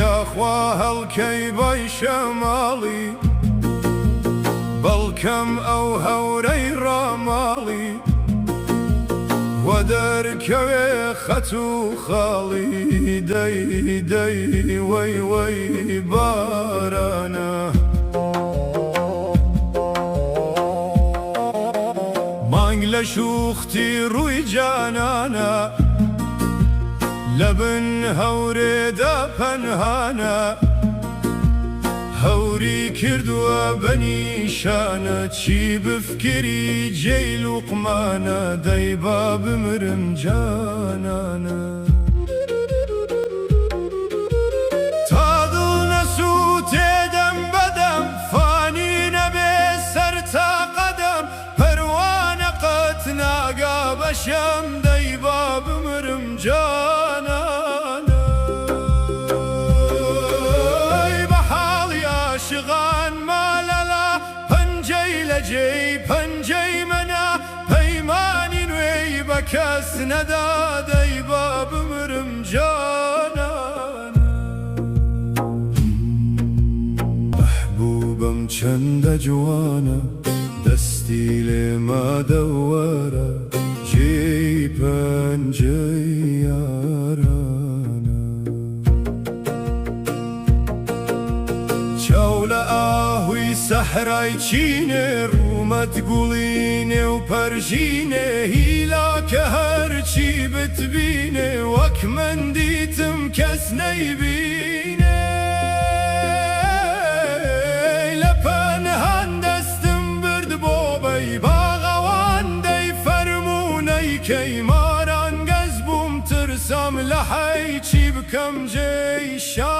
یاخوا هەڵکەی بای شەماڵی، بەڵکەم ئەو هەورەی ڕاماڵی، وە دەرکەوێ خەت و خاڵی. دەی دەی وەی وەی بارانە. مانگ لە شووختی ڕووی جانانە، لە بن هەورێدا پەنهانە، هەوری کردووە بە نیشانە، چی بفکری جێی لوقمانە، دەی با بمرم جانانە. تا دڵ نەسووتێ دەم بە دەم، فانی نەبێ سەر تا قەدەم، پەروانە قەت ناگا بە شەم، دەی با بمرم جانانە. ئەی بە حاڵی عاشقان مالەلا، پەنجەی لە جێی پەنجەی منا، پەیمانی نوێی بە کەس نەدا، دەی با بمرم جانانە. مەحبووبم چەندە جوانە، دەستی لێ مادەوەرە، جێی پەنجەی یارانە. چاو لە ئاهووی سەحرای چینێ، ڕوومەت گوڵی نێو پەرژینێ، هیلاکە هەرچی بتبینێ، وەک من دیتم کەس نەیبینێ. لە پەنهان دەستم برد بۆ بەی باغەوان، دەی فەرموو نەیکەی ماران، گەز بووم ترسام لە حەی، چی بکەم جێی شان.